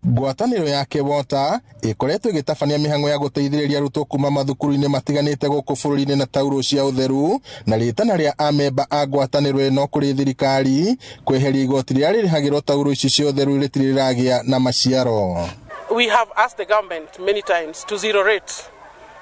Ngwatanĩro ya KEWOTA ĩkoretwo ĩgĩtabania mĩhang'o ya gũteithĩrĩria arutwo kuma mathukuru-inĩ matiganĩte gũkũ bũrũri-inĩ na taurũ cia ũtheru, na rĩtana rĩa amemba a ngwatanĩro ĩno kũrĩ thirikari kweheria igoti rĩrĩa rĩrĩhagĩrwo taurũ ici cia ũtheru rĩtirĩ rĩragĩa na maciaro. We have asked the government many times to zero rate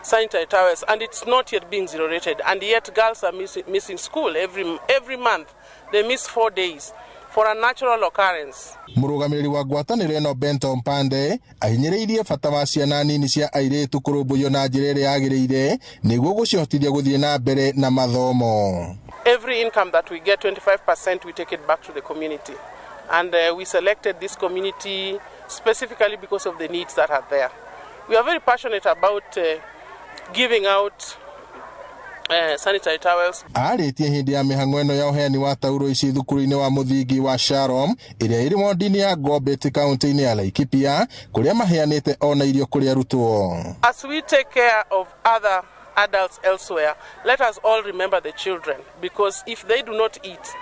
sanitary towels, and it's not yet being zero rated, and yet girls are missing school every month. They miss 4 days for a natural occurrence. Mũrũgamĩrĩri wa ngwatanĩro ĩno Bento Mpande ahinyĩrĩirie bata wa ciana nini cia airĩtu kũrũmbũiyo na njĩra ĩrĩa yagĩrĩire nĩguo gũcihotithia gũthiĩ na mbere na mathomo. Every income that we get, 25% we take it back to the community. And we selected this community specifically because of the needs that are there. We are very passionate about giving out sanitary towels. Arĩtie hĩndĩ ya mĩhang'o ĩno ya ũheani wa taurũ ici thukuru-inĩ wa mũthingi wa Shalom ĩrĩa ĩrĩ wodi-inĩ ya Ngobit kaunti-inĩ ya Laikipia, kũrĩa maheanĩte ona irio kũrĩ arutwo. As we take care of other adults elsewhere, let us all remember the children, because if they do not eat,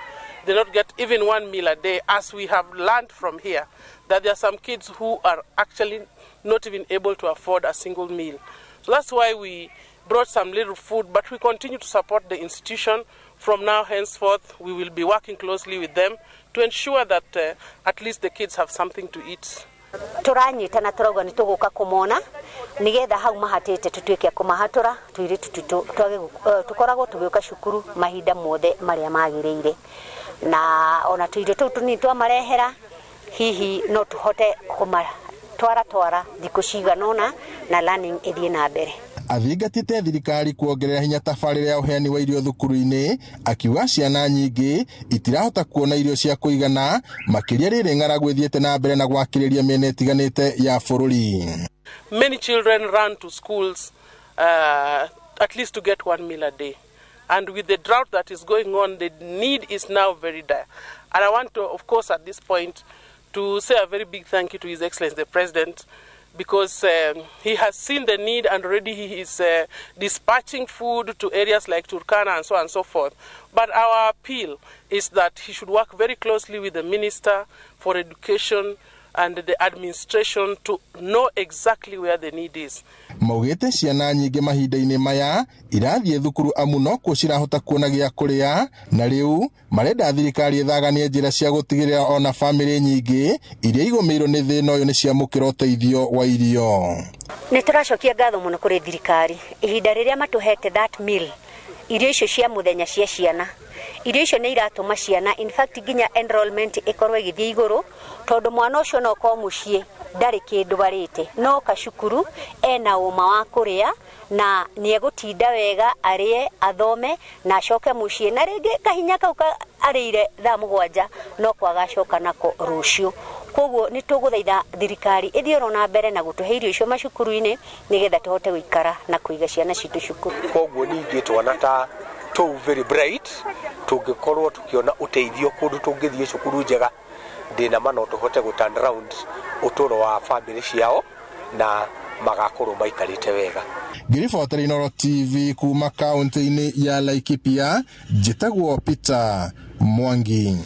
they not get even one meal a day, as we have learned from here, that there are some kids who are actually not even able to afford a single meal. So that's why we brought some little food, but we continue to support the institution. From now henceforth, we will be working closely with them to ensure that at least the kids have something to eat. Tũranyitana tũrauga nĩ tũgũka kũmona nĩgetha hau mahatĩte tũtuĩke a kũmahatũra tũirĩtu twitũ tũkoragwo tũgĩũka cukuru mahinda mothe marĩa magĩrĩire, na ona tũirio tũu tũnini twamarehera hihi no tũhote kũmatwara twara thikũ cigana ũna na learning ĩthiĩ na mbere. Athingatĩte thirikari kuongerera hinya tabarĩra ya ũheani wa irio thukuru-inĩ, akiuga ciana nyingĩ itirahota kuona irio cia kũigana, makĩria rĩrĩ ng'aragu ĩthiĩte na mbere na gwakĩrĩria mĩena ĩtiganĩte ya bũrũri. Many children run to schools at least to get one meal a day. And with the drought that is going on, the need is now very dire. And I want to, of course, at this point, to say a very big thank you to His Excellency the President, because he has seen the need and already he is dispatching food to areas like Turkana and so on and so forth. But our appeal is that he should work very closely with the Minister for Education and the administration to know exactly where the need is. Maugĩte ciana nyingĩ mahinda-inĩ maya irathiĩ thukuru amu nokuo cirahota kuona gĩa kũrĩa, na rĩu marenda thirikari ĩthaganie njĩra cia gũtigĩrĩra ona bamĩrĩ nyingĩ iria igũmĩirwo nĩ thĩna ũyũ nĩ ciamũkĩra ũteithio wa irio. Nĩ tũracokia ngatho mũno kũrĩ thirikari ihinda rĩrĩa matũhete that meal, irio icio cia mũthenya cia ciana. Irio icio nĩ iratũma ciana, in fact, nginya enrollment ĩkorwo ĩgĩthiĩ igũrũ, tondũ mwana ũcio no korwo mũciĩ ndarĩ kĩndũ arĩte, no kacukuru ena ũma wa kũrĩa na nĩ egũtinda wega arĩe, athome na acoke mũciĩ, na rĩngĩ kahinya kau arĩire thaa 7 no kwagacoka nako rũciũ. Koguo nĩ tũgũthaitha thirikari ĩthiĩ oro na mbere na gũtũhe irio icio macukuru-inĩ nĩgetha tũhote gũikara na kũiga ciana citũ cukuru. Koguo ningĩ twana ta tũu very bright tũngĩkorwo tũkĩona ũteithio kũndũ tũngĩthiĩ cukuru njega, ndĩna ma no tũhote gũ turn round ũtũro wa bamĩrĩ ciao na magakorwo maikarĩte wega. Ngĩribotera Inooro TV kuma kaunti-inĩ ya Laikipia, njĩtagwo Peter Mwangi.